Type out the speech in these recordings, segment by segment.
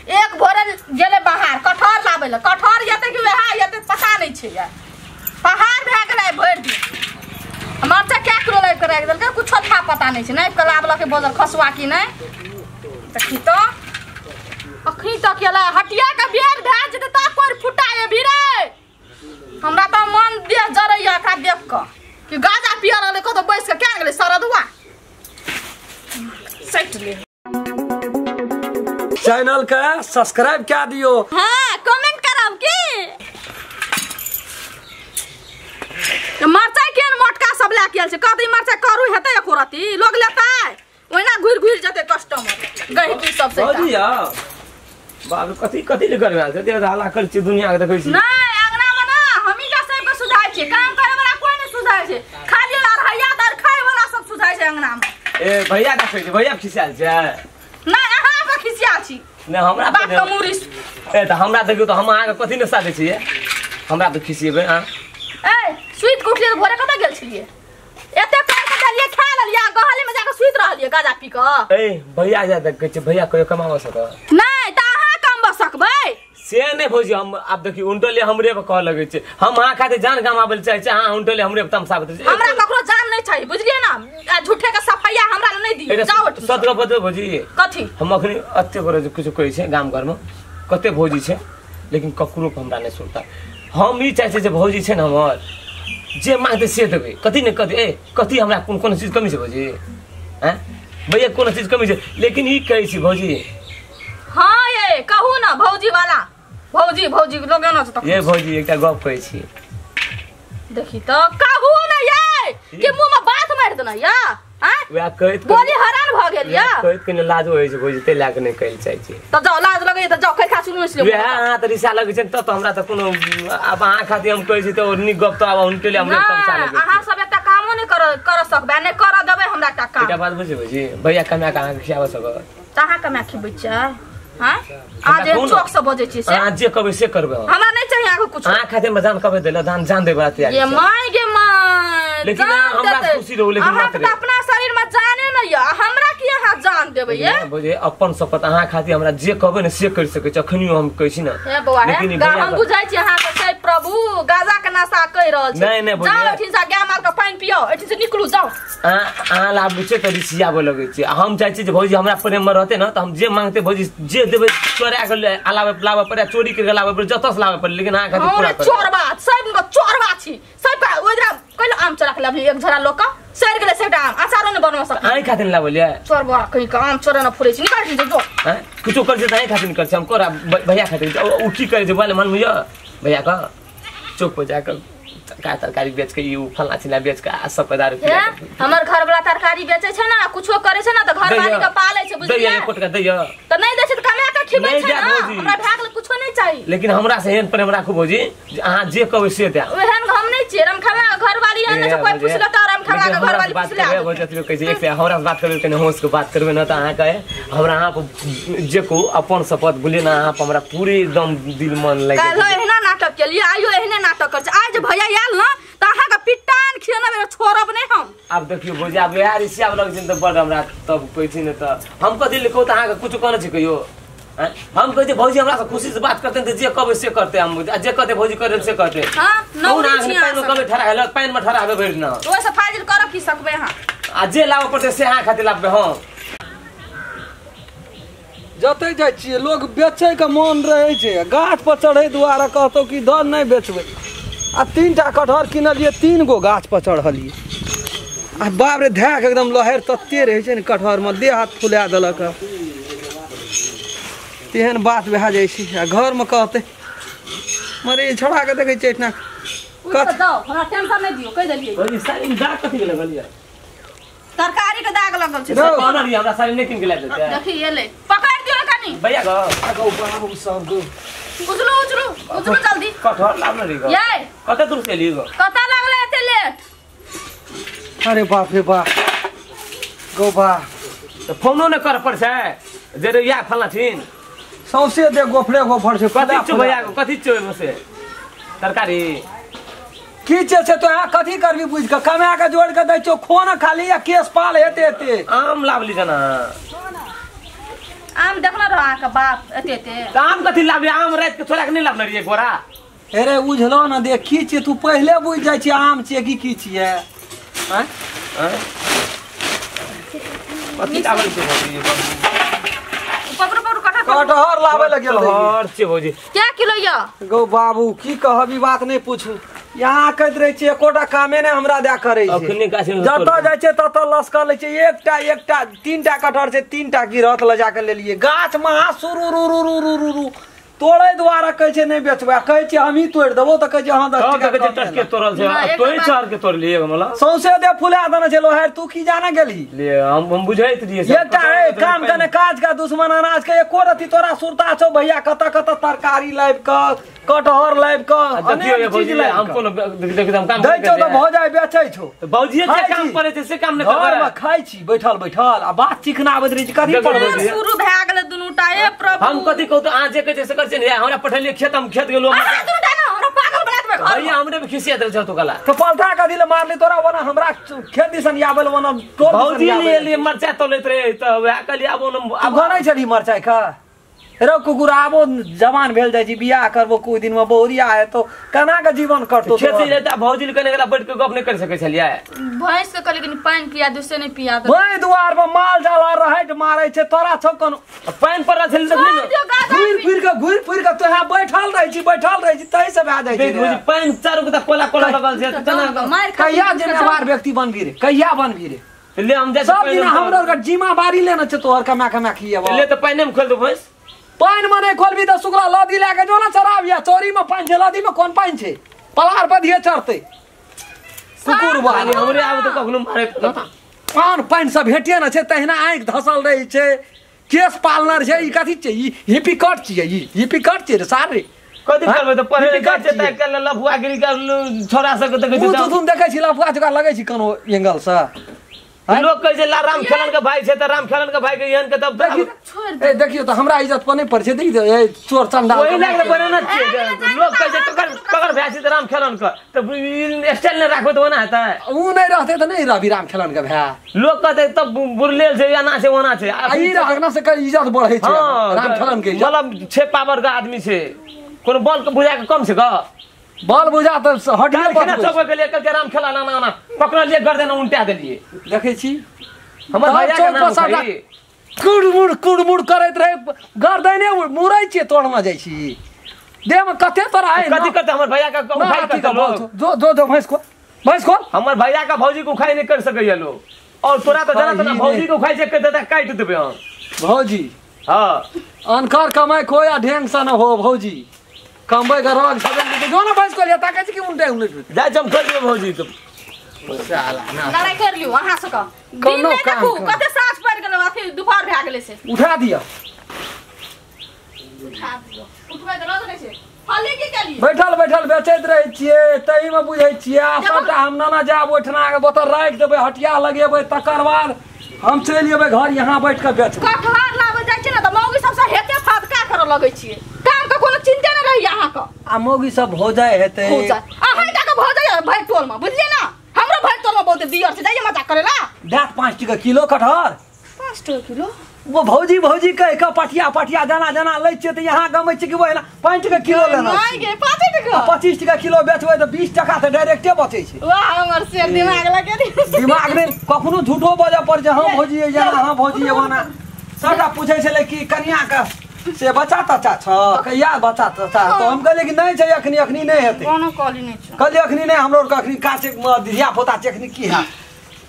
एक भोरे गेलै बाहर कटहर लाबै लए कटहर जेतै कि वएह जेतै पता नहि छै यार पहाड़ भए गेलै भरि दिन मरचा कए किलो लाबि कऽ राखि देलकै कुछो था पता नहि छै नापि कऽ लाबलकै बोजर खसुआ कि नहि देखी तऽ अखनी तक एलै हटिया के बेर भए जेतै तब कोइ फुटा एबी रे हमरा तऽ मन देह जरैया एकरा देख कऽ कि गाजा पिया रहलै कतौ बैस कऽ क्या गेलै सरदुआ सटि ले चैनल के सब्सक्राइब कर दियो। हाँ कमेंट करब की मरचाई केहन मोटका सब लए के आयल छै कहतै मरचाई करू हेतै एको रत्ती लोग लेतै ओहिना घुरि घुरि जेतै कस्टमर गहिकी सब से भौजी यौ बाप रे कथी कथी ले करबै आयल छै हल्ला करै छियै दुनिया के देखै छी नहि अंगना मे ना हमही टा सबके सुझाइ छियै काम करे वाला कोइ नहि सुझाइ छै खाली अरहैया दर खाय वाला सब सुझाइ छै अंगना मे। ए भैया देखै छै भैया खिसियाल छै नहि अहाँ पर खिसियाल छी नहि हमरा बाप के मुरी ए तऽ हमरा देखियौ तऽ हम अहाँके कथी नशा दै छियै हमरा तऽ खिसियेबै अहाँ। ए सुति कऽ उठलियै तऽ भोरे कतऽ गेल छलियै एते कर के देलियै खा लेलियै गहली मे जाके सुति रहलियै गाजा पी कऽ। ए भैया जा देखै छै भैया कहियो कमाबऽ सकत नहि तऽ अहाँ कमबऽ सकबै से नहि भौजी हम आब देखियौ उनटले हमरे पर कहऽ लगै छै हम अहाँ खातिर जान गमाबै लए चाहै छी अहाँ उनटले हमरे पर तमसाबैत रहै छी। हमरा ककरो जान नहि चाही बुझलियै ना झूठे के सफैया हमरा लए नहि दियौ जाउ एहिठाम। सत गप बतबै भौजी कथी हम अखनी एते गोरे जे किछु कहै छै गाम घरमे कते भौजी छै लेकिन ककरो पर हमरा नहि सुनता। हम ई चाहै छियै जे भौजी छै ने हमर जे माँगतै से देबै कथी ने कथी ए कथी हमरा कोन कोनो चीज कमी छै भौजी आँय भैया कोनो चीज कमी छै लेकिन ई कहै छी भौजी। हाँ ये कहू ना भौजी वाला भौजी भौजी लोग एना छै ये भौजी एकटा गप कहै छी देखी तऽ कहू ना ये कि मुँह में बात मारि देना या आँय वएह कहैत बोली हैरान भऽ गेल या कहैत कने लाज होइ छै भौजी ताहि लए कऽ नहि कहै लए चाहै छी तब जाओ लाज लगैया तऽ जाओ खा सुनू इसलिए वएह अहाँ तऽ रिसा लगै छै तब तऽ हमरा तऽ कोनो आब अहाँ खातिर हम कहै छी तऽ ओ नीक गप तऽ आब हुनके लिए हमरे तमसा लगै अहाँ सब एकटा कामो नहि कर सकबै नहि करऽ देबै हमरा एकटा काम। एकटा बात बुझै भौजी भैया कमा कऽ अहाँके खियाबऽ सकत तऽ अहाँ कमा खिबै छियै हाँ आज चौक से बजै छियै से अहाँ जे कहबै से करबै हमरा नहि चाही अहाँके कुछ अहाँ खातिर हम जान कहबै देलहुँ जान जान देबै तैयार ये my गे my लेकिन हमरा खुशी रहू लेकिन अहाँ तऽ अपना शरीर में जाने नहि यऽ हमरा की अहाँ जान देबै ये बुझे अपन शपथ अहाँ खातिर हमरा जे कहबै ने से करि सकै छी अखनियो हम कहै छी ने हे बौआ हे हम बुझै छी अहाँ के छै प्रभु गाजा के नशा कहि रहल छी नहि नहि जाउ एहिठाम से गाय माल के पानि पियौ एहिठाम से निकलू जाउ अहाँ लाभ छै तऽ रिसियाबऽ लगै छै हम चाहै छी जे भौजी हमरा प्रेममे रहतै ने तऽ हम जे मांगतै भौजी जे देबै चोरा के लाबऽ पड़े चोरी करके लाबऽ पड़े जतऽ से लाबऽ पड़े लेकिन अहाँ खातिर पूरा करबै। चोरबा सब चोरबा छी सब ओहि दिना कहिलो आम चोरा के लाबली एक झोरा लोक सड़ि गेलै सबटा आम अचारो नहि बनबऽ सकलै अहीं खातिर लाबलियै चोरबा कहीं के आम चोरा न फुरै छै निकाल जो हैं किछो करै छै तऽ अहीं खातिर करै छै हम कोरा भैया खातिर ओ की करै छै बोले मालूम यऽ भैया के चौक पर जाके तरकारी बेच के ई फलना चिलना बेच के आ सब दारू पिया हमर घर वाला तरकारी बेचै छै ना कुछो करै छै ना तऽ घर वाली के पालै छै बुझलियै दैया एक टका दैया तऽ नहि दै छै तऽ कमा के खिबै छै ना हमरा भए गेल कुछो नहि चाही लेकिन हमरा से एहन प्रेम राखू भौजी जे अहाँ जे कहबै से देब ओहन हम नहि छियै रमखेला के घर वाली एहन छै कोइ पुछलक तऽ रमखेला के घर वाली पुछले बात भौजी अथी कहै छै एक से हमरा से बात करबै कने होश के बात करबै ना तऽ अहाँ के हमरा अहाँ पर जे कहू अपन शपथ बुझलियै ना अहाँ पर हमरा पूरे एकदम दिल मन लागि काल्हि एहिना नाटक केलियै आइयो एहने नाटक करै छै आइ जे भैया आयल ना तऽ अहाँके पिटान खियेना बेर छोड़ब नहि हम। आब देखियौ भौजी आब वएह रिसियाब लगै छै तऽ बड हमरा तब कहै छी ने तऽ हम कथी लए कहू तऽ अहाँके कुछो कहने छी कहियो हम कहै छी भौजी हमरा से खुशी से बात करतै तऽ जे कहबै से करतै हम जे कहतै भौजी करै से करतै। हां नौरी छी पानि मे कहबै ठड़ा हेलो पानि मे ठड़ा हेबै भरि दिना ओहिसँ फाजिल करब की सकबै अहाँ आ जे लाबऽ पड़तै से अहाँ खातिर लाबबै हम। जतै जाइ छियै लोग बेचै के मन रहै छै गाछ पर चढ़ै दुआरे कहतौ कि दर नहि बेचबै आ 3टा कटहर किनलियै 3 गो गाछ पर चढ़लियै आ बाप रे धए के एकदम लहरि तते रहै छै ने कटहरमे देह हाथ फुला देलक तेहन बात भए जाइ छै आ घरमे कहतै मरे छोड़ाके देखै छियै एहिठिना हमरा टेंशन नहि दियौ कहि देलियै तरकारी के दाग लगल छै हमरा साड़ी नहि किन के लाबि देतै देखी एलै पकड़ दियौ कनी भैया गो आगो बाबू सब गो उजलू उजलू उजलू जल्दी कटहर लाब न रे गो ये कते दूर से एली गो कता लागलै एते लेट अरे बाप रे बाप गो बा त फोनो न कर पर छै जे रे या फलना छिन सौसे दे गोफरे गोफर छै कथि छौ भैया गो कथि छौ ओइमे से तरकारी की छै तो यहाँ कथी करबी बुझ के कमा के जोड़ के दै छौ खोन खाली या केस पाल हेते हेते आम लाबली जना आम देखलो रहो अहाँ के बाप एते एते आम कथि लाबे आम रात के छोरा के नहीं लाबने रहिए गोरा अरे बुझलो ना देख की छियै तू पहिले बुझ जाइ छी आम छियै की की छियै हैं कथि लाबल छै भौजी पकड़ो पकड़ो कटहर लाबे लग गेल कटहर छै भौजी क्या किलो य गौ बाबू की कहब ई बात नहीं पूछू यहाँ कहैत रहै छियै एकोटा कामे नहि हमरा दए करै छै अखने गाछ में जतऽ जाइ छै ततऽ लसकल लै छै एकटा एकटा तीनटा कटहर छै तीनटा गिरहत लऽ जाके लेलियै गाछ महा सुरु रु रु रु रु रु रु तोड़ै दुआरे कहै छै नहि बेचबै कहै छियै हमही तोड़ि देबौ तऽ कहै छै हँ 10 टका कहै छै टटके तोड़ल छै तोड़ि चार के तोड़लियै हमरा सौंसे दे फुला देने छै लोहार तू की जाने गेलही ले हम बुझैत रहियै एकटा ए काम कने काज का दुश्मन अनाज के एको रति तोरा सुरता छौ भैया कतऽ कतऽ तरकारी लाबि कऽ कटहर लाबि कऽ अनेक चीज हम कोनो देख हम काम दै छौ तऽ भऽ जाइ बेचै छौ भौजीए जे काम करै छै से काम नहि करबै घरमे खाइ छी बैठल बैठल आ बात चिकना आबैत रहै छै कथी पढ़बै शुरू भए गेलै दुनूटा ए प्रभु हम कथी कहू तऽ अहाँ जे कहै छै से करै छै ने हमरा पठेलियै खेत हम खेत गेलहुँ अहाँ दुनूटा ने हमरा पागल बना देबै घर भैया हमरे पे खिसिया देल छौ तो कला तऽ पलथा कथी ले मारली तोरा ओना हमरा खेत दिसन आबै ओना टोल भौजी ले लिए मरचाइ तोलैत रहे तऽ वएह कहलियै आब तू गनै छली मरचाइ के रो कुकुर आबो जवान भेल जाइ छी बियाह करबो कुछ दिन में बहुरिया हेतौ केना के जीवन कटतौ खेत दिस तऽ भौजी कने एकरा बैठ के गप नहि कर सकै छलियै भैंस के कहलियै कनि पानि पिया दे से नहि पिया दे भैं दुआर पर माल जाल रहैत मारै छै तोरा छौ कोनो पानि पड़ल छलै देखली ने घुरि फिर के तोहा बैठल रहै छी तहि से भए जाइ छै भौजी पानि चारू गोटा कोला कोला लगल छै केना कहिया जिम्मेवार व्यक्ति बनबी रे कहिया बनबी रे ले हम जाइ सब दिन हमरा आर के जिम्मेवारी लेने छै तोहर कमा कमा खिएबो ले तऽ पानि मे खोल दे भैंस पानि मे नहि खोलबी तऽ सुकरा लदी लए के जो ने चराबिया चोरी मे पानि छै लदी मे कोन पानि छै पलार पर दिए चढ़तै कुकुर बानी हमरे आब तऽ कखनो मारे पान पानि सब भेटिए ने छै तहिना आँखि धसल रहै छै केस पालनर छै ई कथी छै ई हिपी कट छियै ई हिपी कट छियै रे सार रे कथी करबै तऽ पढ़े जाइ छै तऽ काल्हि लफुआगिरी के छोरा सबके देखै छै मुँह तुम देखै छी लफुआ जकाँ लगै छी कोनो एंगल सँ लोग कहै छै राम खेलन के भाई छै तऽ राम खेलन के भाई के एहन के तब ए देखियो तऽ हमरा इज्जत पर नहि पड़ै छै देख ए चोर चंडाल ओहि लागि बने न छियै लोग कहै छै ककर ककर भाई छै तऽ राम खेलन के तऽ स्टाइल नहि राखबै तऽ ओना हेतै ऊ नहि रहतै तऽ नहि रहबी राम खेलन के भाई लोग कहतै तब बुरलेल छै एना छै ओना छै आ ई रहना से के इज्जत बढ़ै छै राम खेलन के मतलब छै पावर के आदमी छै कोनो बल के बुझा के कम छै ग बल बुझा तऽ हटिए पर चौक के लिए कल राम खेला ना ना पकड़लिए गर्दन उल्टा देलिए देखै छी हमर भैया के नाम सबटा कुड़मुड़ कुड़मुड़ करैत रहे गर्दने मुड़ै छियै तोड़मे जाइ छी देह में कते तोरा है कथी करते हमर भैया के उखाइ करते लोग जो जो जो भैंस खोल हमर भैया के भौजी के उखाइ नहीं कर सकैया लोग और तोरा तो जाना तो भौजी के उखाइ छै के देता काटि देबै हम भौजी हां अनकर कमाइ खो या ढेंग से न हो भौजी कमबै के रग सब जो ना भैंस खोल ताकै छी कि उल्टे उल्टे जा जम खोल देबै भौजी तो साला ना लड़ाई कर लियौ अहाँ सबके कोनो काम देखू कते साँझ पड़ि गेलै अथी दुपहर भए गेलै से उठा दिअ उठा दियौ उठबै तऽ रग नहि छै फली की केलियै बैठल बैठल बेचैत रहै छियै ताहिमे बुझै छियै आ सबटा हम नाना जायब ओहिठिना के बोतल राखि देबै हटिया लगेबै तकर बाद हम चलि जेबै घर यहाँ बैठ के बेचबै कटहर लाबै जाइ छियै ने तऽ मौगी सबसँ हेते फदका करऽ लगै छियै काम के कोनो चिंते नहि रहैया अहाँके आ मौगी सब हो जाइ हेतै हो जाइ अहाँ टा के भऽ जाइया भरि टोल मे बुझलियै ने हमरो भरि टोल मे बहुत दियर छै जाइए मजाक करेला देख 5 टका किलो कटहर 5 टका किलो वो भौजी भौजी कह के पटिया पटिया जाना जाना लै छियै तऽ यहाँ गमै छियै कि वो 5 टका किलो लेना नहि गे 5 टका 25 टका किलो बेचबै तऽ 20 टका तऽ डायरेक्टे बचै छै वाह हमर शेर दिमाग लगे दिमाग नहि कखनो झूठो बजऽ पड़ै छै हँ भौजी जाना हँ भौजी ओना सबटा पूछै छलै कि कनिया के से बच्चा तच्चा छ कहिया बच्चा तच्चा तऽ हम कहलियै कि नहि छै अखनी अखनी नहि हेतै कोनो कहली नहि छै कहलियै अखनी नहि हमरो आरके अखनी काचे धिया पुता छै अखनी की हैत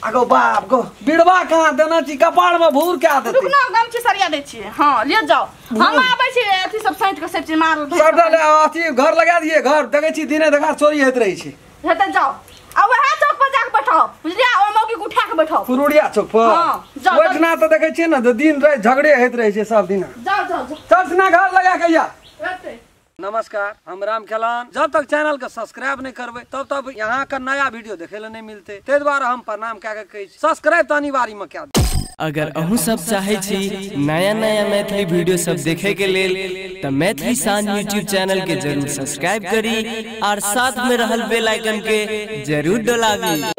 आगो बाप गो बिड़वा कहाँ देना छी कपार में भूर क्या देते रुक ना गमछी सरिया दै छियै हां ले जाओ हम आबै छी अथी सब सैंत के सब चीज मारल सबटा ले अथी घर लगा दिए घर देखै छी दिने देखार चोरी होइत रहै छै हेतै जाओ आ वएह चौक पर जाके बैठाओ बुझलियै ओ मौगी के उठा के बैठाओ कुरुड़िया चौक पर हां ओहिठिना तऽ देखै छियै ने तऽ दिन राति झगड़े होइत रहै छै सब दिना जाओ जाओ जाओ चल सिना घर लगा के या हेतै नमस्कार हम राम खेलान। जब तक चैनल के सब्सक्राइब नहीं करबे तब तक यहाँ का नया वीडियो देखे ला नहीं मिलते, ते द्वारा हम प्रणाम क्या के सब्सक्राइब तो अनिवार्य में क्या। अगर अहूँ सब चाहे छी नया नया मैथिली वीडियो सब देखे के लेल त मैथिली शान यूट्यूब चैनल के जरूर सब्सक्राइब करी और साथ में रहल बेल आइकन के जरूर दबावी।